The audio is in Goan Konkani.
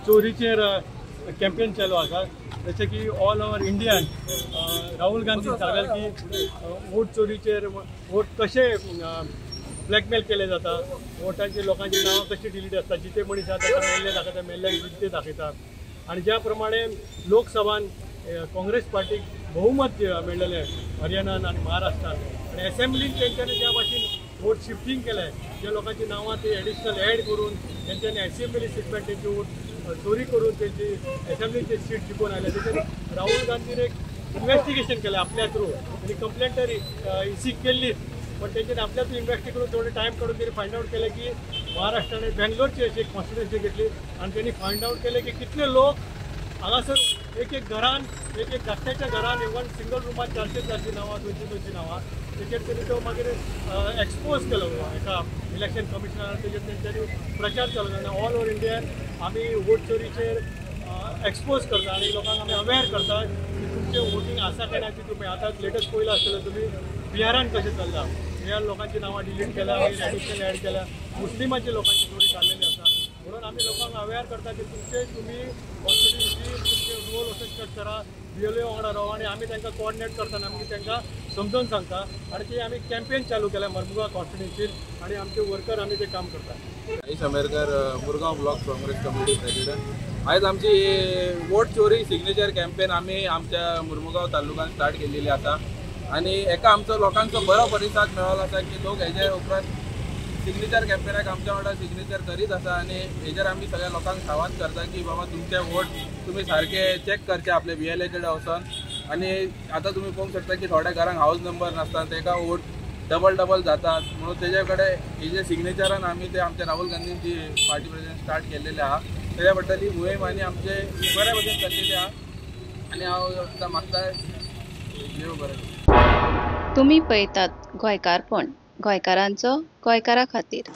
चोरीचेर कॅम्पेन चालू आसा. जशें की ऑल ओवर इंडियान राहुल गांधी सांगलें की वोट चोरीचेर वोट कशे ब्लॅकमेल केले जाता, वोटांची लोकांची नांवां कशी डिलीट आसता, जिते मनीस आसा ताका मेल्ले दाखयता, मेल्ल्यांक जिते दाखयता. आनी ज्या प्रमाणे लोकसभान काँग्रेस पार्टीक बहुमत मेळ्ळेलें हरियाणान आनी महाराष्ट्रान, आनी एसेंब्लीन तेंच्यांनी ज्या भाशेन वोट शिफ्टींग केलें, ज्या लोकांची नांवां ती एडिशनल एड करून तेंच्यांनी एसेंब्ली सीटमेंट तेंची वोट चोरी करून तेंची एसेंब्लीचे सीट जिखून आयले. तेचेर राहुल गांधीन एक इन्वेस्टिगेशन केलें आपल्या थ्रू, आनी कंप्लेंट तर इसीक केल्लीच, पण तेंच्यांनी आपल्या थ्रू इन्वेस्टिगेट करून थोडे टायम काडून तेणी फायंड आवट केलें की महाराष्ट्रान बेंगलोरची अशी एक कॉन्स्टिट्युएन्सी घेतली आनी तेणी फायंड आवट केलें की कितले लोक हांगासर एक एक घरान, एक एक धाकट्याच्या घरान इवन सिंगल रुमान 400 400 नांवां, 200 200 नांवां. तेचेर तेणी तो मागीर एक्सपोज केलो एका इलेक्शन कमिशनरान. तेचेर तेंच्यांनी प्रचार चालू केलो. ऑल ओवर इंडियान आमी वोट चोरीचेर एक्सपोज करता आनी लोकांक आमी अवेर करता की तुमचें वोटींग आसा काय ना ती तुमी आतां लेटस्ट पयलां आसतलें तुमी बिहारान कशें चल्लां, बिहार लोकांची नांवां डिलीट केल्या, मागीर एडिशनल एड केल्या, मुस्लिमाची लोकांची थोडी काडलेली आसा. म्हणून आमी लोकांक अवेर करता की तुमचे तुमी कॉन्स्टिट्युएन्सी तुमचे रोल वचून चेक करा, बीएलओ वांगडा राव, आनी आमी तांकां कोऑर्डिनेट करतना आमी तांकां समजून सांगता. आनी ती आमी कॅम्पेन चालू केल्या मरमुगांव कॉन्स्टिट्युएन्सीन आनी आमचे वर्कर आमी ते काम करता. Mahesh Amerkar, Murgaon block Congress committee president. आयज आमची वोट चोरी सिग्नेचर कॅम्पेन आमी आमच्या मुरमुगांव तालुक्यान स्टार्ट केलेली आसा आनी एका आमचो लोकांचो बरो प्रतिसाद मेळ्ळो आसा की लोक हेजे उपरांत सिग्नेचर कॅम्पेनाक आमच्या वांगडा सिग्नेचर करीत आसा. आनी हेजेर आमी सगळ्या लोकांक सावाद करता की बाबा तुमचे वोट तुमी सारके चॅक करचे आपले बीएलए कडेन वचोन. आनी आतां तुमी पळोवंक शकता की थोड्या घरांक हावज नंबर नासता, ताका वोट डबल डबल जातात, म्हणून तेजे कडेन हेजे सिग्नेचरान आमी ते आमच्या राहुल गांधींची पार्टी प्रेसिडेंट स्टार्ट केल्लेले आहा. तेज्या बद्दल ही मोहीम आनी आमचे बऱ्या भशेन चल्लेली आहा आनी हांव आतां मागता देव बरें. तुमी पळयतात गोंयकारपण, गोंयकारांचो गोंयकारा खातीर.